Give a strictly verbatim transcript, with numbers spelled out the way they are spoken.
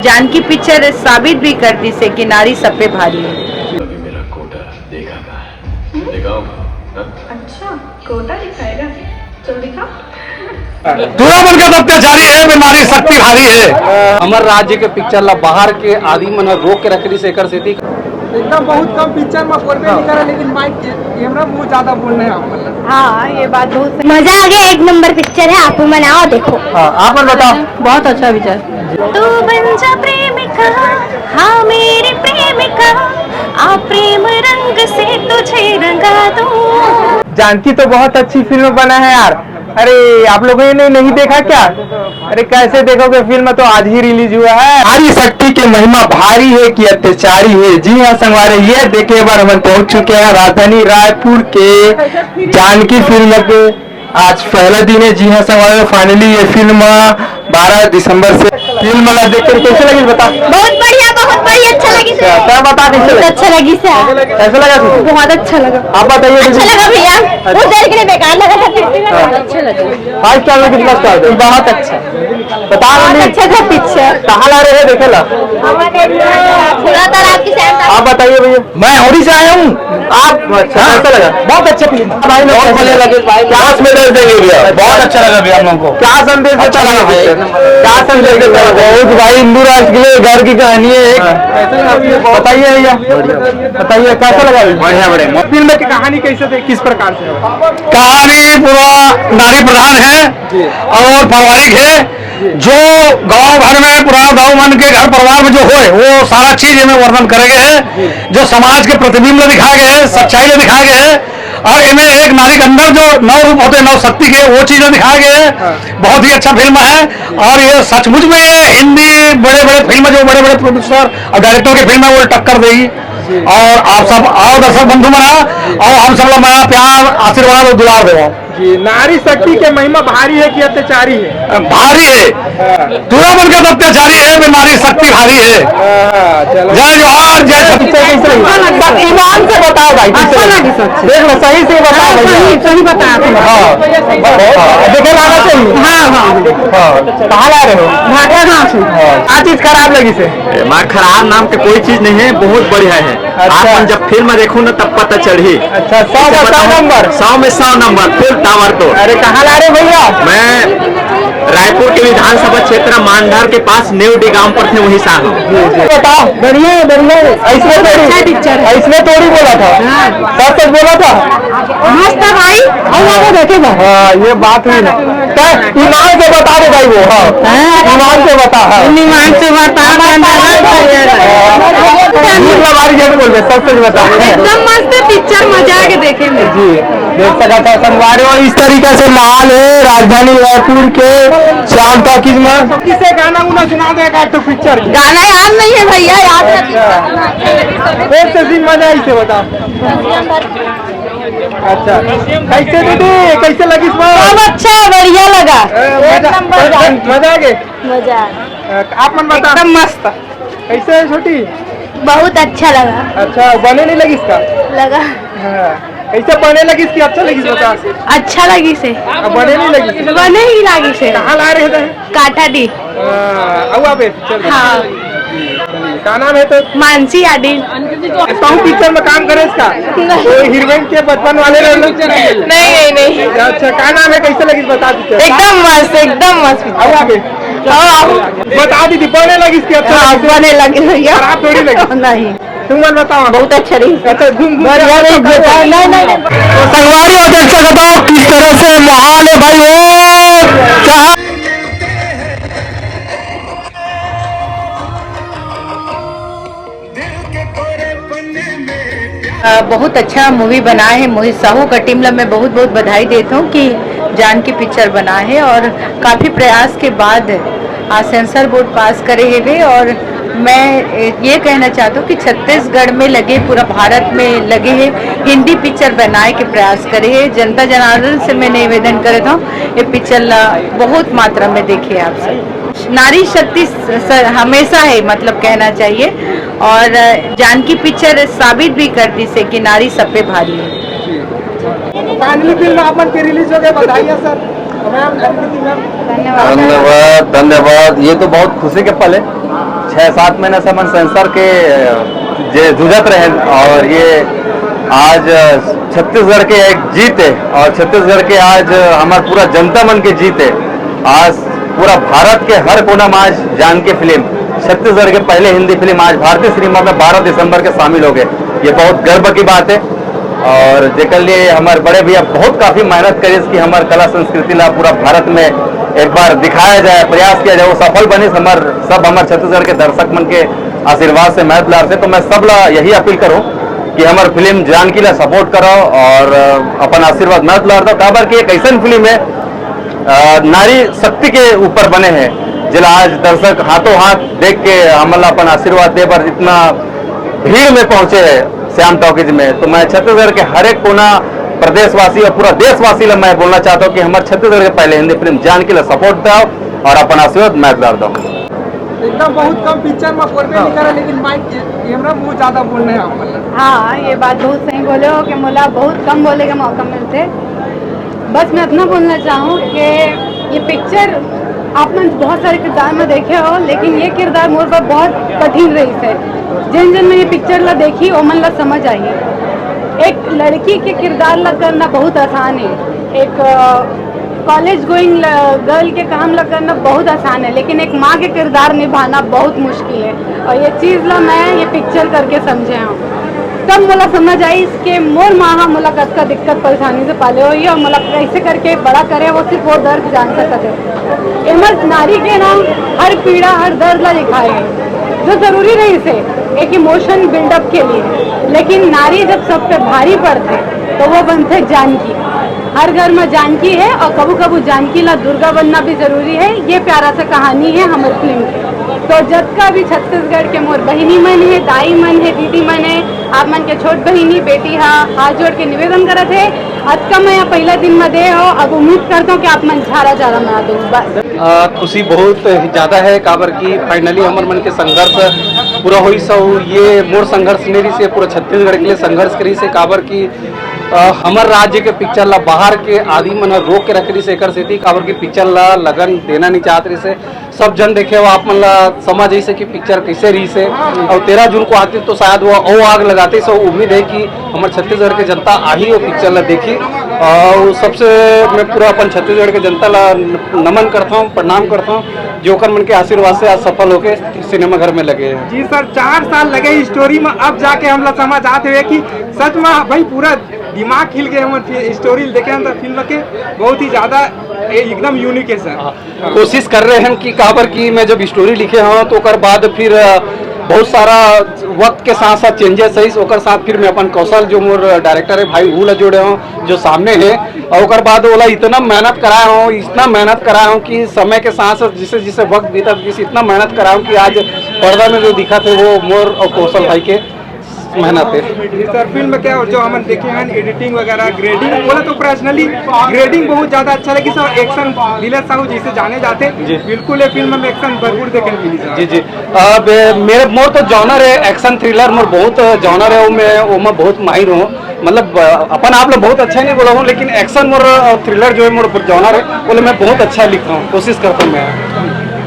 Janaki picture साबित भी कर दिस हे कि नारी सब पे भारी हे। अभी मेरा कोटा देखा कहाँ है? दिखाऊंगा, हाँ? अच्छा, कोटा दिखाएगा? चल दिखा। टूरा मन के तो अत्याचारी हे, बे नारी शक्ति भारी हे। हमर राज्य के पिक्चर ला बाहर के आदमी मन ह रोक के रख दिस, एकर सेती एकदम बहुत कम पिक्चर में बोलबे नहीं करा, लेकिन माइक कैमरा मुंह ज्यादा बोलने हैं आप मतलब। हाँ, ये बात बहुत सही। मजा आ गया, एक नंबर पिक्चर है, आप मन आओ देखो। हाँ, आप मन बताओ। बहुत अच्छा विचार। तू बन जा प्रेमिका, हाँ मेरी प्रेमिका, आ प्रेम रंग से तुझे रंगा दूं। जानकी तो बहुत अच्छी फिल्म बना है यार। अरे, आप लोगों ने नहीं देखा क्या? अरे, कैसे देखोगे, फिल्म तो आज ही रिलीज हुआ है। नारी शक्ति के महिमा भारी हे कि अत्याचारी हे। जी हाँ संगवारी, ये देखे बर हमन पहुंच चुके हैं राजधानी रायपुर के जानकी फिल्म के। आज पहला दिन हे। जी हाँ संगवारी, फाइनली ये फिल्म बारह दिसंबर से फिल्म ला देख के कैसे लगी बता। बहुत बढ़िया, बहुत बढ़िया, अच्छा लगी। अच्छा, तैं बता कैसे लगी? अच्छा लगी सर। कैसे लगा तुझे? बहुत अच्छा लगा। आप बताइए अच्छा दीदी। लगा भैया, उस देर के लिए बेकार लगा था, फिर भी हाँ। अच्छा लगा। फाइव स्टार में कितना स्टार दे? बहुत अच्छा। बता बहुत दीदी। अच्छा था पिक्चर। कहाँ ला रहे हैं देखे ला? थोड़ा था आपकी सैम। आप बताइए भैया। मैं होरी से आया हूँ। आप अच्छा, हाँ। कैसा लगा? बहुत अच्छा फिल्म। भाई लोग बहुत कैसे बढ़िया लगे? लगे भाई। क्या संदेश देंगे भैया? बहुत अच्छा लगा भैया हम लोगों को। क्या संदेश देता अच्छा है लगा भाई? पिक्चर? क्या संदेश देता है? बहुत भाई हिंदू राष्ट्र के लिए घर की कहानी है एक। हाँ। बताइए भैया। बताइए कैसा लगा? बढ़िया, बढ़िया। फिल्म की कहानी कैसे थे, किस प्रकार से? कहानी पूरा नारी प्रधान है जी। और पारिवारिक है। जो गांव भर में, पूरा गांव मन के घर परिवार में जो होए, वो सारा चीज एमे वर्णन करे गए हे। जो समाज के प्रतिबिंब ला दिखाए गए हे, सच्चाई ला दिखाए गए हे, और एमे एक नारी के अंदर जो नौ रूप होते हैं, नौ शक्ति के, वो चीज ला दिखाए गए हे। हाँ। बहुत ही अच्छा फिल्म है। और ये सचमुच में ये हिंदी बड़े बड़े फिल्म, जो बड़े बड़े प्रोड्यूसर और डायरेक्टर के फिल्म है, वो टक्कर देगी। जी। और आप सब आओ दर्शक बंधु मना, और हम सब लोग मना प्यार, आशीर्वाद और दुलार देवो। जी, नारी शक्ति के महिमा भारी है कि अत्याचारी है? भारी है। हाँ। टूरा मन के तो अत्याचारी है, बे नारी शक्ति भारी है। हाँ, चलो। जय जोहार, जय छत्तीसगढ़। शक्तिमान से बताओ भाई, कैसे अच्छा लगे? लगे सर। देख लो, सही से बताओ हाँ, भैया। सही, सही बताया तुमने। हाँ, हाँ, देखे लाना चाहिए। हाँ, हाँ। हाँ, कहाँ ला रहे हो? भाटा गाँव से। हाँ, क्या चीज खराब लगी से? ए, माँ, खराब नाम के कोई चीज नहीं है, बहुत बढ़िया है। अच्छा। आप मन जब फिल्म देखो ना, तब पता चढ़ी। अच्छा, सौ में सौ नंबर। सौ में सौ नंबर, फुल ताबड़तोड़। अरे, कहाँ ला रहे भैया? मैं रायपुर के विधानसभा क्षेत्र मांधार के पास नेवडी गांव पर थे, वहीं से आ रहा हूँ। जी, जी। बताओ। बढ़िया है, बढ़िया है। ऐसने अच्छा थोड़ी, पिक्चर है। ऐसने थोड़ी बोला था। हाँ। सच सच बोला था। मस्त है भाई, और आगे देखे बा। हाँ, ये बात हुई ना। तो ईमान से बता दे भाई वो, हाँ। हाँ। ईमान से बता, हाँ। ईमान से बता, हाँ। झूठ ना मारी, झूठ बोल दे, सच सच बता। एकदम मस्त पिक्चर, मजा आ के देखे में। जी, देख सका था संगवारी, और इस तरीके से माहौल है राजधानी रायपुर के श्याम टॉकीज में। किसे गाना उना सुना देगा तो पिक्चर की। गाना याद नहीं है भैया, याद है। अच्छा। एक से सीन मजा आई से बता। अच्छा, कैसे दीदी, कैसे लगिस बा? बहुत अच्छा, बढ़िया लगा। ए, एक मजा, नंबर मजा, गाना। मजा आ गए। मजा आ गया। ए, आप मन बता। एकदम मस्त। कैसे है छोटी? बहुत अच्छा लगा। अच्छा, बने नहीं लगिस का? लगा। हाँ, कैसे बने लगिस कि अच्छा लगिस बता? अच्छा लगिस हे। अब बने नहीं लगिस? बने ही लगिस हे। कहाँ ला रहे थे? काठाडीह। हाँ, आऊ आप चल। हाँ। का नाम है तो? मानसी आडी। कहूँ पिक्चर में काम करे इसका? नहीं। तो हीरोइन के बचपन वाले रोल? नहीं, नहीं, नहीं। अच्छा, का नाम है, कैसे लगिस बता दीजिए। एकदम मस्त, एकदम मस्त पिक्चर। आऊ आगे। हाँ। बता दीदी, बने लगिस कि अच्छा हाँ, लगिस? बने लगिस भैया। खराब थोड़ी लगिस? नहीं। तुम मन बताओ। बहुत अच्छा रही। अच्छा, घूम, घूम बढ़िया के रही, बताओ। बेटा। नहीं, नहीं, नहीं। तो संगवारी, आप देख सकते हो किस तरह से माहौल है भाई, वो क्या अ, बहुत अच्छा मूवी बना है। मोहित साहू का टीम ला मैं बहुत बहुत बधाई देता हूँ कि जानकी पिक्चर बना है और काफ़ी प्रयास के बाद आज सेंसर बोर्ड पास करे हेवे। और मैं ये कहना चाहता हूँ कि छत्तीसगढ़ में लगे, पूरा भारत में लगे है, हिंदी पिक्चर बनाए के प्रयास करे है। जनता जनार्दन से मैं निवेदन करता हूँ, ये पिक्चर ला बहुत मात्रा में देखे आप सब। नारी शक्ति स-, स-, हमेशा है, मतलब कहना चाहिए। और जानकी पिक्चर साबित भी कर दिस हे कि नारी सब पे भारी है। फाइनली फिल्म आप मन के रिलीज हो गए, बधाई सर। मैम, धन्यवाद। धन्यवाद, धन्यवाद। ये तो बहुत खुशी के पल है। छह सात महीना से हमन सेंसर के जे जूझत रहे और ये आज छत्तीसगढ़ के एक जीत है और छत्तीसगढ़ के आज हमार पूरा जनता मन के जीत है। आज पूरा भारत के हर कोना में आज जानकी फिल्म, छत्तीसगढ़ के पहले हिंदी फिल्म आज भारतीय सिनेमा में बारह दिसंबर के शामिल हो गए। ये बहुत गर्व की बात है और जेकर लिए हमार बड़े भैया बहुत काफी मेहनत करिस कि हमार कला संस्कृति ला पूरा भारत में एक बार दिखाया जाए, प्रयास किया जाए, वो सफल बनिस। हमार सब हमार छत्तीसगढ़ के दर्शक मन के आशीर्वाद से, मया दुलार से, तो मैं सब ला यही अपील करूँ कि हमार फिल्म जानकी ला सपोर्ट करो और अपन आशीर्वाद मया दुलार दो। काबर कि एक ऐसन फिल्म है अ, नारी शक्ति के ऊपर बने हैं, जेला आज दर्शक हाथों हाथ देख के हमन ला अपन आशीर्वाद दे बर इतना भीड़ में पहुंचे हैं श्याम टॉकीज में। तो मैं छत्तीसगढ़ के हर एक कोना प्रदेशवासी और पूरा देशवासी ला मैं बोलना चाहता हूँ कि हमारे छत्तीसगढ़ के पहले हिंदी फिल्म जानकी ला सपोर्ट दो और अपन आशीर्वाद मया दुलार दो। एकदम बहुत कम पिक्चर में बोलबे नहीं करे, लेकिन माइक कैमरा बहुत ज्यादा बोलने हैं आप मतलब। हाँ, ये बात बहुत सही बोले हो कि मोला बहुत कम बोले का मौका मिलते। बस मैं इतना बोलना चाहूँ कि ये पिक्चर आप मन बहुत सारे किरदार में देखे हो, लेकिन ये किरदार मोर बर बहुत कठिन रहिस हे। जेन जेन मैं ये पिक्चर ला देखी, ओमन ला समझ आही। एक लड़की के किरदार ला करना बहुत आसान है, एक कॉलेज गोइंग गर्ल के काम ला करना बहुत आसान है, लेकिन एक माँ के किरदार निभाना बहुत मुश्किल है। और ये चीज़ ला मैं ये पिक्चर करके समझे हूँ, तब मोला समझ आइस कि मोर माँ हा मोला कतका दिक्कत परेशानी से पाले होही और मोला कैसे करके बड़ा करे, वो सिर्फ वो दर्द जान सकत है। एमर नारी के ना हर पीड़ा, हर दर्द ला दिखाए है, जो जरूरी रहिस हे एक इमोशन बिल्डअप के लिए। लेकिन नारी जब सब पे भारी पड़थे, तो वो बनथे जानकी। हर घर में जानकी है और कभू कभू जानकी ला दुर्गा बनना भी जरूरी है। ये प्यारा सा कहानी है हमारी फिल्म की। तो जतका भी छत्तीसगढ़ के मोर बहिनी मन है, दाई मन है, दीदी मन है, आप मन के छोट बहिनी, बेटी हा हाथ जोड़ के निवेदन करत है, अतका मैं यहाँ पहला दिन में दे हो, अब उम्मीद करता हूँ कि आप मन झारा झारा मना दो। बस। अ, खुशी बहुत ज्यादा है, काबर कि फाइनली हमर मन के संघर्ष पूरा होइस। अउ ये मोर संघर्ष नहीं रहिस हे, पूरा छत्तीसगढ़ के लिए संघर्ष करिस हे, काबर कि अ, हमर राज्य के पिक्चर ला बाहर के आदमी मन ह रोक के रखे रहिस हे, एकर सेती काबर कि पिक्चर ला लगन देना नहीं चाहत रहिस हे। सब जन देखे हो, आप मन ला समझ आइस हे कि पिक्चर कैसे रहिस हे। और तेरह जून को आतिस तो शायद वो, वो आग लगातिस। तो उम्मीद है कि हमर छत्तीसगढ़ के जनता आही वो पिक्चर ला देखी। और सबसे मैं पूरा अपन छत्तीसगढ़ के जनता ला नमन करता हूँ, प्रणाम करता हूँ, जो ओकर मन के आशीर्वाद से आज सफल होके सिनेमा घर में लगे हैं। जी सर, चार साल लगे इस स्टोरी में, अब जाके हमला समझ आते हुए कि सच में भाई पूरा दिमाग हिल गए हमर स्टोरी देखे हैं तो फिल्म के बहुत ही ज्यादा ए-, एकदम यूनिक है सर। हाँ, कोशिश कर रहे हैं कि काबर कि मैं जब स्टोरी लिखे हूँ तो ओकर बाद फिर अ, बहुत सारा वक्त के साथ साथ चेंजेस है, ओकर साथ फिर मैं अपन कौशल जो मोर डायरेक्टर है भाई, ऊ ला जोड़े हूँ जो सामने है, और ओकर बाद ओला इतना मेहनत कराया हूँ, इतना मेहनत कराया हूँ कि समय के साथ साथ जिसे जिसे वक्त बीता, जिस इतना मेहनत कराया हूँ कि आज पर्दा में जो दिखत हे वो मोर और कौशल भाई के मेहनत है। जी सर, फिल्म में क्या हो जो हमन देखे हैं एडिटिंग वगैरह, ग्रेडिंग बोला तो पर्सनली ग्रेडिंग बहुत ज्यादा अच्छा लगी सर। एक्शन दिलेर साहू जैसे जाने जाते, जी। बिल्कुल ये फिल्म में एक्शन भरपूर देखे मिली सर। जी जी। अब मेरे मोर तो जॉनर है एक्शन थ्रिलर, मोर बहुत जॉनर है, वो मैं वो मैं बहुत माहिर हूँ। मतलब अ, अपन आप लोग बहुत अच्छा नहीं बोला हूँ, लेकिन एक्शन मोर और थ्रिलर जो है मोर जॉनर है, बोले मैं बहुत अच्छा लिखता हूँ, कोशिश करता हूँ मैं।